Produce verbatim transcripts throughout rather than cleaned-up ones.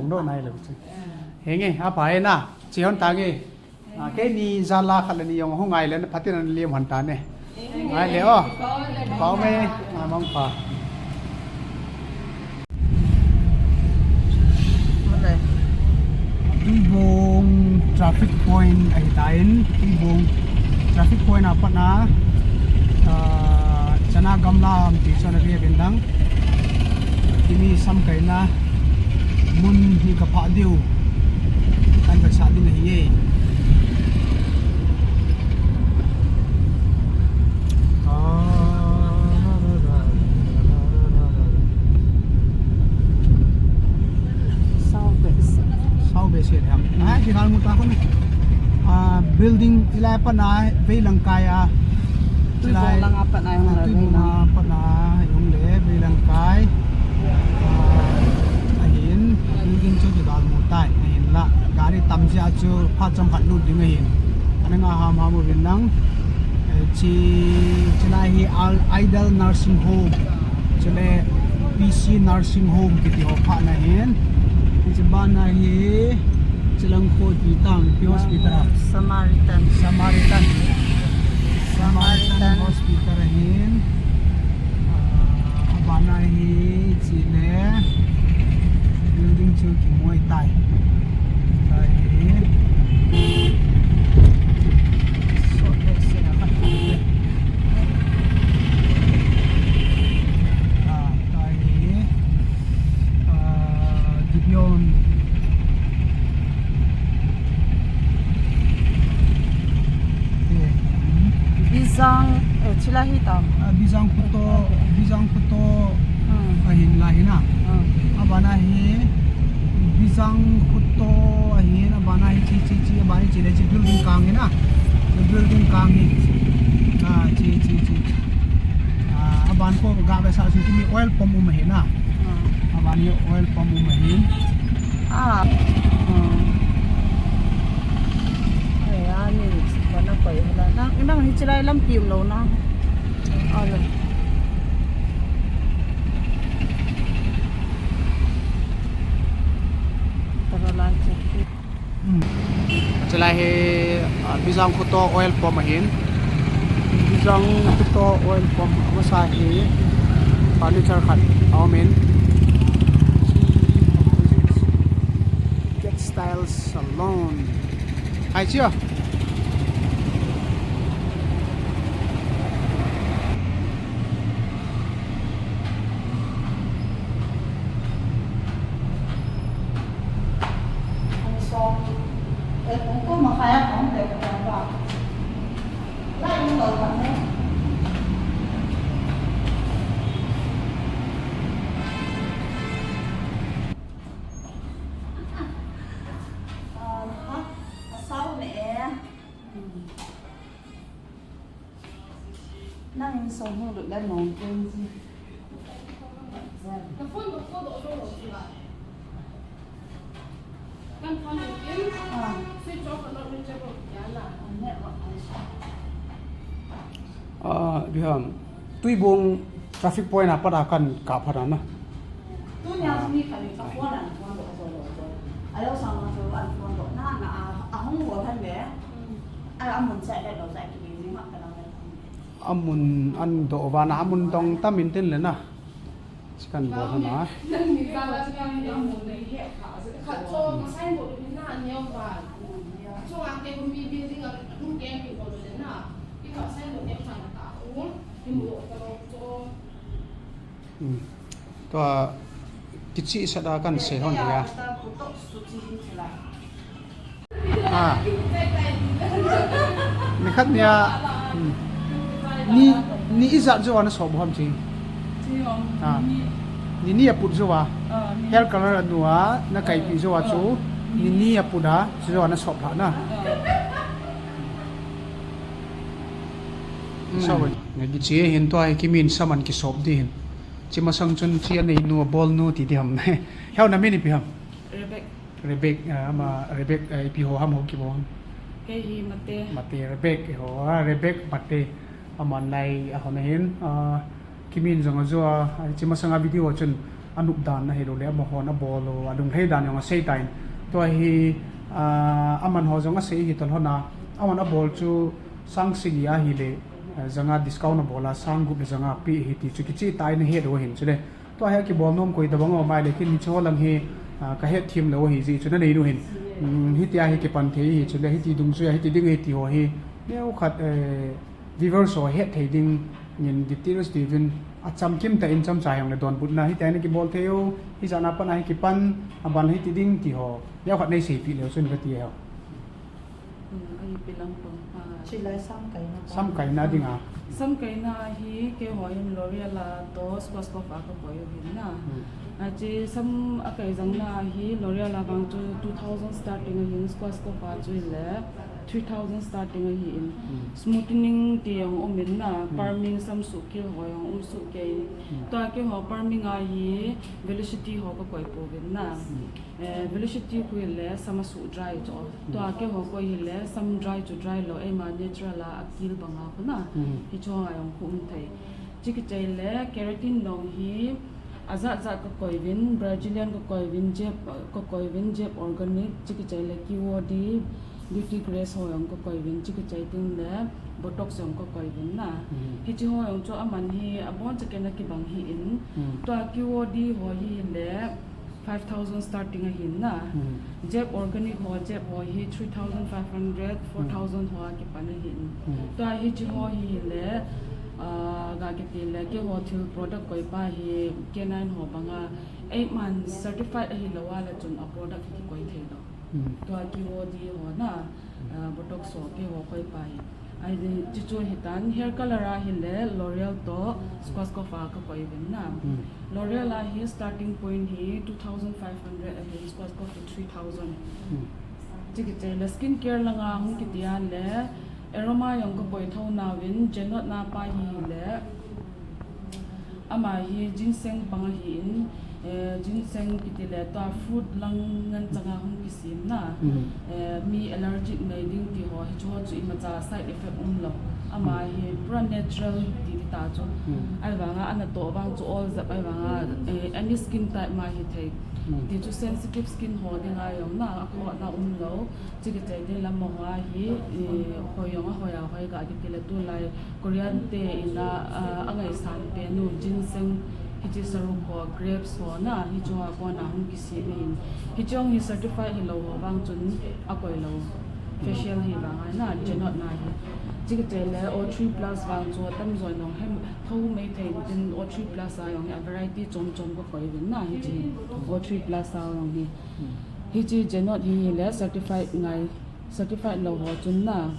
Hung doh nai lou chu. Henge, apha e na. Che hon tange. A, keini jala khat le ni jong hung ngai le na phatin an liam hon tane. Ngai le o. Pau me, ngai mong pha. Tuibong traffic point ahi tan, Tuibong traffic point a pat na, ah, chana gamla um ti chu ana ve uvin lang. Keini samkaina mun hi ka phah diu. Kan ka sa ding ahi e. Sao behseh. Sao behseh ham. Ai, kikal mu ta kon. Ah, building hilai a pat na veilang kai a. Tuibong hilai lang a pat na, ah, hung le Tuibong veilang. A pat na hung le veilang kai. Ah, ahin, building chu kikal mu tai. Ahinla, gari tam jeh a chu phat chomkhat lut ding ahin. Ana nga hamham uvin lang. Eh, chi, chilai hi Al-, Idol Nursing Home. Chule P C Nursing Home kiti ho phat na hin. Hiche bana hi, chilang kho ipi tang, ipi hospital a? Samaritan. Samaritan. Samaritan Samaritan. Hospital ahin. Ah, abana hi, chile building chu kimoi tai. Tai hi. So, let's see. Ah, tai hi. Ah, Gibeon. Eh, hmm. Bijang, eh, chilai hi tam. Ah, Bijang Khuto, Bijang Khuto, hmm, ahin la hi na. Hmm. Abana hi Bijang Khuto ahin, abana hi chi, chi, chi, abana hi chi le chi building kang hi na. Building kang hi. Ah, chi, chi, chi. Ah, aban ko ga be sa su kimi oil pump um ahi na. Ah. Aban hi oil pump um ahi. Ah. Ah. Ai, ani, bana koi hala. Nang, nang hi chilai lampi um lou na. Alo. Tara lai che. Hmm. Chulai hi, ah, Bijang Khuto oil pump ahin. Bijang Khuto oil pump amasa hi furniture khat aumin. Textile Salon. Hai chia. Nang in song hung lut le nong ken ji. Na phone, na phone doh doh lo ji ba. Kan phone doh ken. Ah. Switch off, not reachable. Ya na. Network ai sa. Ah, Biham. Tuibong traffic point a pat a kan kap phat a na. Tunia, ah, ni khat in ka phone an phone doh doh lo. Alo sang na phone an phone doh na na a, ahung bol han le. Hmm. Ai, amun sa le lo sa ki ni ma ka na. Amun an doh vana, amun dong tam in tin le na. Chikan bol hana. Hmm. Tua kichih sat a kan sei hon dia. Ah. Nikhat nia, hmm. Ni, ni ijat jou a na sop ham chi. Ah. Ni ni aput jou a. Hair color anu a, na kaipi jou a chu. Ni ni aput a, chu jou a na sop lha na. Hmm. Sop. Ngai di chi hin tua hi kimin saman kisop di hin. Chi masang chun chi anei nu, abol nu ti di ham. Heo na min ipi ham? Rebek. Rebek, ah, ama Rebek, ah, ipi ho ham ho kibol ham? Kei hi Mate. Mate, Rebek ho, ah, Rebek Mate. Aman lai a hon ahin, ah, kimin jong ajou a, ah, chi masang a video a chun Anop dan ahilou le, amahon abol u, alunglhai dan jong asei tan. Tua hi, ah, aman ho jong asei hi tolhona, aman abol chu sang sagi ahile, eh, janga discount abol a, sang gup le janga pe hi ti chu kicheh tah in ahet u ahin chule. Tua hi akibol nom koi tabang um ahile, kin hiche ho lang hi, ah, kahet them lou ahi jeh chun anei u ahin. Um, hitia hi kipan thei ahi chule, hiti dungjuia, hiti ding ahi ti ho hi, neokhat, eh, viewers ho het thei dingin details tiuvin achamkim tah in chomcha hijongle donbutna hitia hi kibol thei u, hijat a pat a hi kipan, aban hiti ding ti ho. Neokhat nei seipeh leu chun kati e ho. Hmm, ahi pi lang pang pa. Chulai sam kaina pa. Sam kaina dinga. Sam kaina hi keiho hin L'Oreal a toh Schwarzkopf a kakoi u ahin na. Hmm. Ache sam akai jangna hi L'Oreal a vang chu two thousand starting ahin, Schwarzkopf a chu hile three thousand starting ahin. Hmm. Smoothening ti jong um in na, Hmm. priming sam suhkeh ho jong um suhkei. Hmm. Tua keiho priming a hi Velocity ho kakoi pouvin na. Hmm. Eh, Velocity khu hile sam asuh dry chu. Hmm. Tua keiho koi hile sam dry chu dry lou, eima natural a akil banga khu na. Hmm. Hiche ho a jong khu um thei. Chukichai le keratin jong hi ajat jat kakoi uvin, Brazilian kakoi uvin, Jeb, kakoi uvin, Jeb Organic, chukichai le Q O D, Beauty Grace ho jong kakoi uvin, chukichai teng le Botox jong kakoi uvin na. Hmm. Hiche ho jong chu aman hi aboncha keiin akibang ahin. Hmm. Tua Q O D ho hile five thousand starting ahin na. Hmm. Jeb Organic ho, Jeb ho hi three thousand five hundred, Hmm. four thousand ho a kipan ahin. Hmm. Tua hiche ho hile, ah, ga kiti le, keiho thil product koi pa hi K nine ho banga, eiman certified ahilou a le chun a product hi kikoi thei lou. Hmm. Tua Q O D ho na, ah, Botox ho keiho koi pa hi. Ahi, chuchu hitan, hair color a hile L'Oreal toh Schwarzkopf a kakoi uvin na. Hmm. L'Oreal a hi starting point hi two thousand five hundred ahin, Schwarzkopf hi three thousand. Hmm. Chukichai le skin care langa hung kiti a le, Aroma jong kakoi thou nauvin, Janot na pa hi hile, ama hi ginseng pang ahin, eh, ginseng kiti le tua fruit lang ngen changa hung kisem na. Hmm. Eh, mi allergic nei ding ti ho, hiche ho chu imacha side effect umlou. Ama Hmm. hi pura natural ti, ti ta chu. Hmm. Ahivanga anatoh vang chu ol jep ahivanga, eh, any skin type ma hithei. Hmm. Ti chu sensitive skin ho dinga jong na, akhohna umlou. Chukichai teng le amaho hi, eh, hoi jong ahoi a hoi ga kiti le tulai Korean te in a, ah, angaisan pen u ginseng, hiche saruh ho, grapes ho na, hiche ho a kona hung kisem ahin. Hiche jong hi certified hilou ho vang chun akoi lou. Facial hi vang a na, Janot na hi. Chukichai le O three plus vang chu atamjo in jong hethou mai thei in tin O three plus a jong hi a variety chom chom kakoi uvin na hiche O three plus a jong hi. Hiche Janot hi hile certified ngai, certified lou ho chun na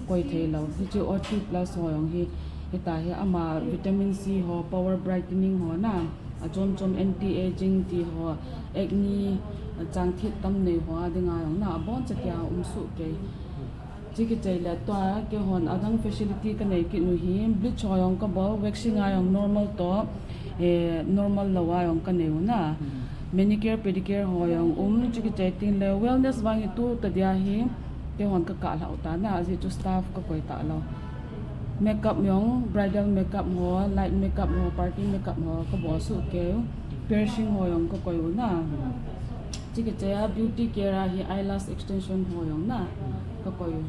koi thei lou. Hiche O three plus ho jong hi, hita hi ama vitamin C ho, power brightening ho na, achom chom anti-aging ti ho, acne, chang thit tam nei ho a dinga jong na, aboncha kia um suhkei. Chukichai le tua, keihon adang facility kanei kit u hi, bleach ho jong kabol, waxing a jong normal toh, eh, normal lou a jong kanei u na. Hmm. Manicure, pedicure ho jong um, chukichai teng le wellness vang hi tu tadia hi, keihon kakah lhah u ta na, ajeh chu staff kakoi talou. Makeup jong, bridal makeup ho, light makeup ho, party makeup ho, kabol suhkei u, piercing ho jong kakoi u na. Chukichai a beauty care a hi eyelash extension ho jong na, kakoi u.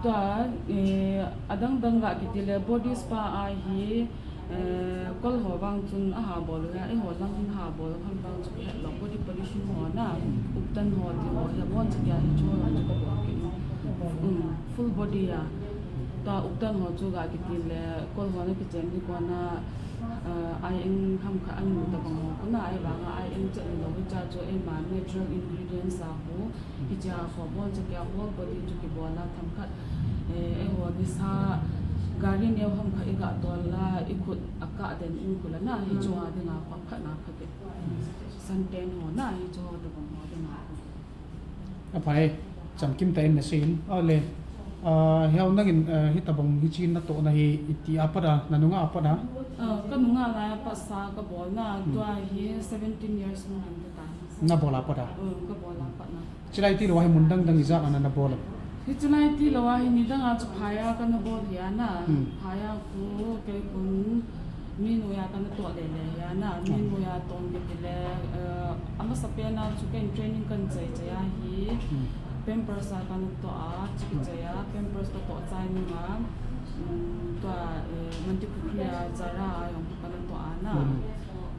Tua, eh, adang dang ga kiti le body spa a hi, eh, kol ho vang chun aha bol u hia, eiho lang hin aha bol u ham vang chu kahet lou, body polishing ho na, uptan ho ti ho hi aboncha kia hiche ho jong chu kabol kit u. Um, full body a. Tua uptan ho chu ga kiti le kol ho na kichen ding kona, eh, aieng ham khat anu tabang ho kona, ahivanga aieng chet lou hiche chu eima natural ingredients a khu. Hiche a khu aboncha kia whole body chu kibol a themkhat. Eh, eiho nisa gari neo ham khat iga tol a, ikhut akah den in khu la na, hiche ho dinga khu aphatna pha kit. Suntan ho na, hiche ho tabang ho dinga khu. Aphai, chamkim tah in nasei in. Ale, ah, heo nangin, ah, hitabang hiche natohna hi iti a pat a, nanunga a pat a? Ah, kanunga lai a pat sa kabol na, Hmm. tua hi seventeen years nung hin ta. Nabol a pat a? Hmm, kabol a pat na. Chulai tilou a hi mun dang dang ijat a nana bol a? Hi chulai tilou a hi nidang a chu phai a kana bol hi a na. Hmm. Phai a khu kei khun, Mi noiya kana toh lele hi a na, mi noiya toh kiti le, eh, amasa pen a chu ken training kan chai chai a hi, Pampers a kana toh a, chi kichai a, Pampers ka toh chai nung a, um, tua, eh, Mantripukhri a Zara a jong kana toh a na,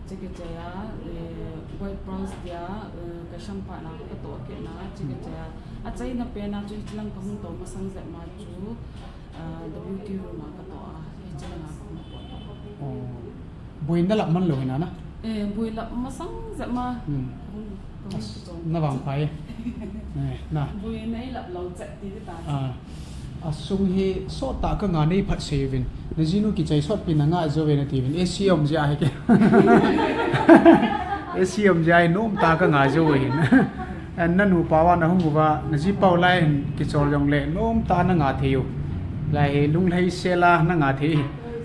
chi kichai a, eh, White Pearls dia, eh, ka shampoo na ka toh kit na, chi kichai a. Achaina pen a chu hichilang ka hung toh masang jep ma chu, ah, W T room a ka toh a, hichilang a ka hung toh. Oh. Boina lap man lou hi na na? Eh, boi lap masang jep ma. Hmm. Ka hung, ka hung toh. Na vangpha e. Eh, na. Boina i lap lou chet ti ta. Ah. Asung hi sot tah ka ngah nei phat sei uvin. Na jinu kichai sotpi na ngah jou ve nati uvin. A C um jeh a hi ke. A C um jeh a hi nom tah ka ngah jou uvin. An na nupa uva na hung uva, na jipau lai hin kichol jongle, nom tah na ngah thei u. Lai hi lunglhai sel a na ngah thei.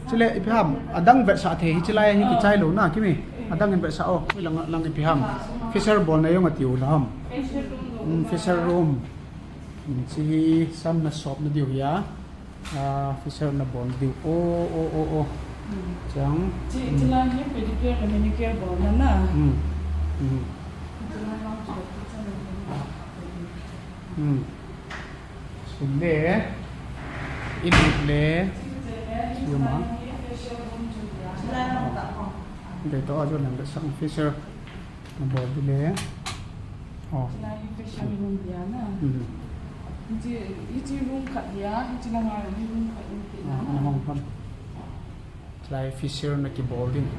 Chule ipi ham, adang vetsah thei, hichi lai hi kichai lou na, Kimi. Adang in vetsah o, lang, lang ipi ham. Facial bol na jong ati u la ham. Hmm, facial room. Hmm, chi hi sam na sop na diu hi a. Ah, facial na bol diu. Oh, oh, oh, oh. Hmm. Chang. Chi, chi lai hi pedicure le manicure bol na na. Hmm. Hmm. Chi lai lang chu. Hmm. Sun le. In le. Chi ma. Chi lai lang ta ko. Dei to a jo nang da sang facial. Na bol ding le. Oh. Chulai hi facial room dia na. Hmm. Hichi, hichi room khat dia, hichi langa hi room khat in ti na. Ah, na hong pan. Chulai facial na kibol ding.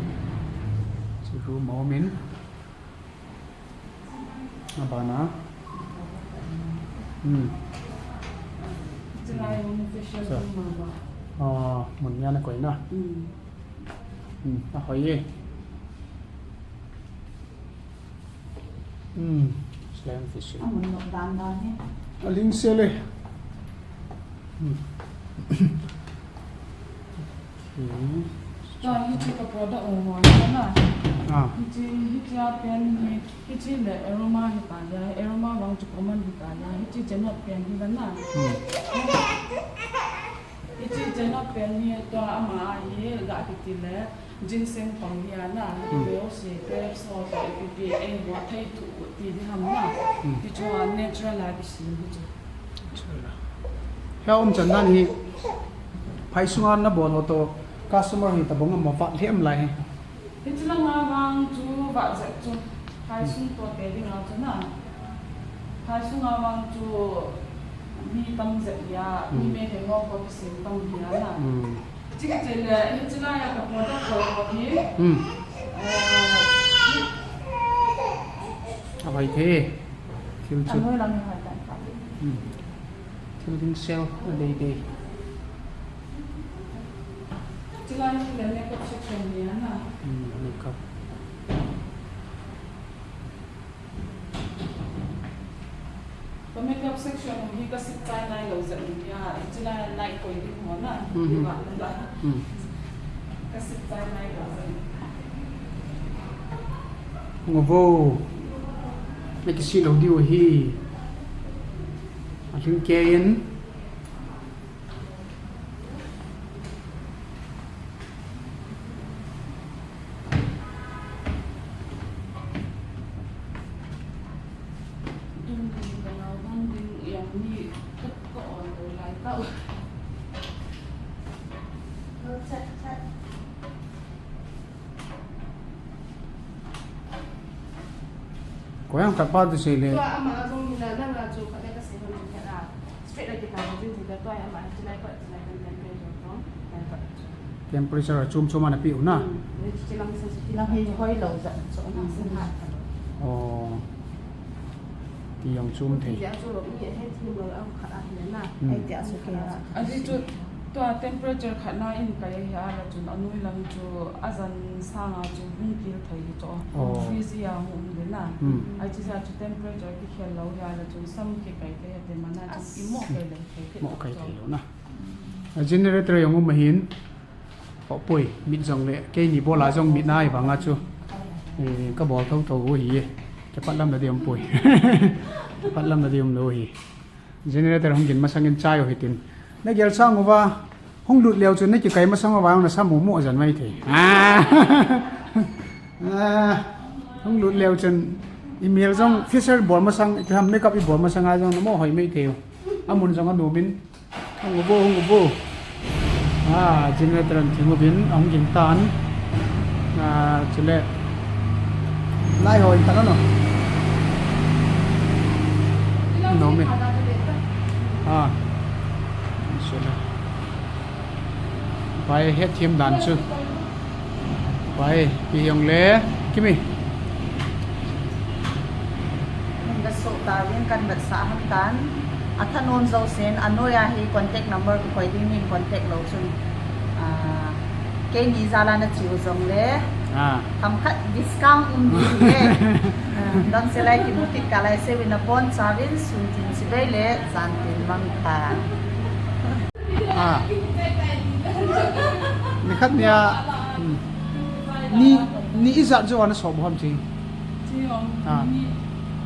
Chi room a um in. Na bana. Hmm. Chulai hi facial room a ba. Ah, mun nia na koi na. Hmm. Hmm, ahoi e. Hmm, slam fishing. A mun nok dan dan hi. A ling sel e. Hmm. Okay. Tua hichi ka product ho ho na. Ah. Hichi, hichi a pen hi, hichi le aroma hi ta ya, aroma vang chu common hi ta ya, hichi chenot pen hi la na. Hmm. Hichi chenot pen hi tua ama hi ga kiti le. Ginseng pang hi a na, hmm, ipi o si, grapes ho, ipi ipi, eh, mo thei thu ti di ham na. Hmm. Ti chu a natural a kisem hi chu. Natural a. Hia um chan dan hi, phai sunga na bol ho to, customer hi tabang a ma vat lhem lai hi. Hichi langa vang chu vat jep chu. Phai sung to te ding a chu na. Phai sunga vang chu mi tam jep hi a, mi, hmm, me he ngo ko kisem tam hi a na. Hmm. Chikit chele, hichi laiya ka product ko hi. Hmm. Eh, a hoi thei. Thil chu. A hoi lang hoi ta. Hmm. Thil ding sel a dei dei. Chulai hi le makeup section hi a na. Hmm, makeup. Ka makeup section hi ka sip chai nai lou jeh in tia, chulai night koi ding ho na, hmm, hmm, ka sip chai nai lou jeh in. Ngo vo, na kisih lou diu hi. A hing kei in. Koiham khat pa tu sei le. Tua ama a jong hi na, nang a chu khat le ka sei hon chu khat a. Straight a kikal jin jin le tua ama a chilai pat, chilai kan temperature jong, chilai pat. Temperature a chom chom a na pe u na. Hmm. Chilang sa, chilang hi hoi lou jat chu na, hmm, sa ha. Oh. Ti jong chom thei. Ti jong chu mi he thim lou a khat a hi na. Hmm. Ai ti a su ke a. A ji chu Tua temperature khat na in kai hi a la chun a noi lam chu a jan sang a chu hung kil thei hi chu. Oh. Freeze a hung um le na. Hmm. Ai chi ja chu temperature kikhel lou hi a la chun sam kikai thei te mana chu i mo kai le thei te. Mo kai thei lou na. A generator jong um ahin. Ho poi, mit jong le, keini bol a jong mit na i vang a chu. Eh, ka bol tho tho u hi e. Ka pat lam na di um poi. Ka pat lam na di um lou hi. Generator hung gin masang in chai u hitin. Na gel sang uva, Hung lut leu chun na kikai masang a vang na sam mo mo jan mai thei. Ah. Ah. Hung lut leu chun email jong facial bol masang, ipi ham makeup i bol masang a jong na mo hoi mai thei. Amun jong anu min. Hung uvo, hung uvo. Ah, generator an thing uvin, ahung ging tan. Ah, chule. Lai ho in tan no. No me. Ah. Chule. Pai het thiam dan chu. Pai, pi yong le, Kimi. Kan vet soh tauvin, kan vetsah ham tan. A thanom jousen, a noiya hi contact number ka koi ding in contact lou chun. Ah, keini jal a na chiu jong le. Ah. Themkhat discount um ding le. Ah, dam se lai kimu kit kah lai se uvin, na bon chauvin, sun tin chibai le, jan tin mang kha. Ah. Nikhat nia, hmm. Ni, ni ijat jou a na sop ham chi. Chi ong, ah. Ni.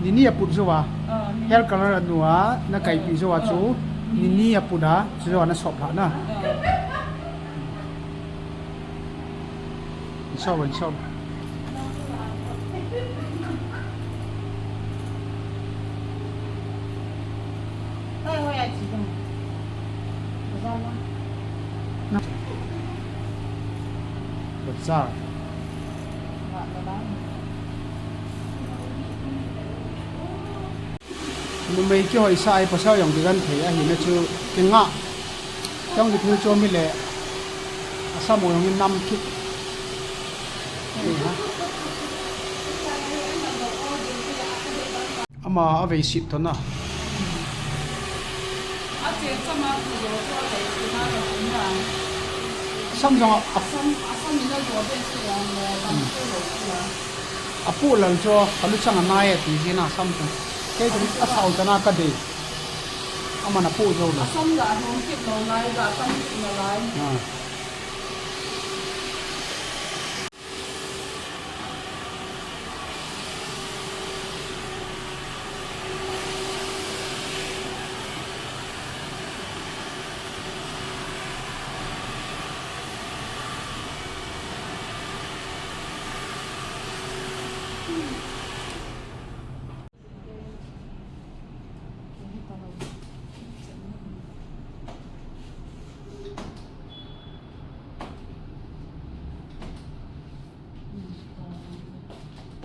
Ni ni aput jou a. Ah, ni. Hair color anu a, na kaipi jou a chu. Ah. Ni ni aput a, chu jou a na sop lha na. Ah. Sop, sop. Bazaar. Numei kihoisah a hi pasal jong kigan thei ahi na chu kinga. Jong kithu chu mi le. Asam jong in nam kit. Ama avei sit to na. Sam jong a, a, apu lal chu kalu chang anai ati jin a sam chu. Kei chu asao chana kadei. Aman apu jou na. Asam la hom kit lou lai, la tam kit na lai. Ah.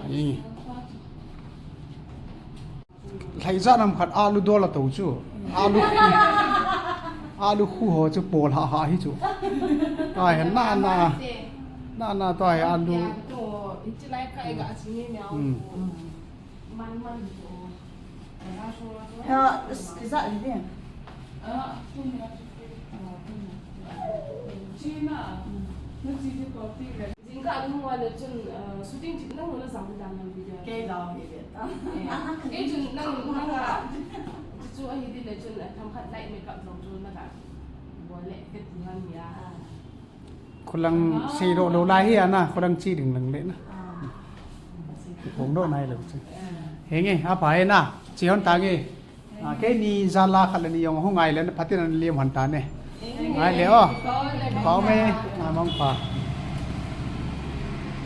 Ai. Lhaija nam khat alu dol a to chu. Alu, alu khu ho chu pol ha ha hi chu. Ai, na na. Na na to ai alu. Hmm. Ya, is, is that it? Jingkah a lung uva le chun, uh, shooting chun nang na jam dan na video. Kei jam hi le ta. Eh, kei chun nang, nang a, chu chu ahi di le chun, uh, themkhat light makeup jong chu na ka bol le kati ham ya. Khulang sei ro lo lai hi ana, khulang chi ding lang le na. Phong do nai lo chu. Henge, apa e na, chi hon ta nge. Ah, keini jal a khat le ni jong hung ngai le, phatin an liam hon ta ne. Ngai le o. Pau me, ngai mong pa.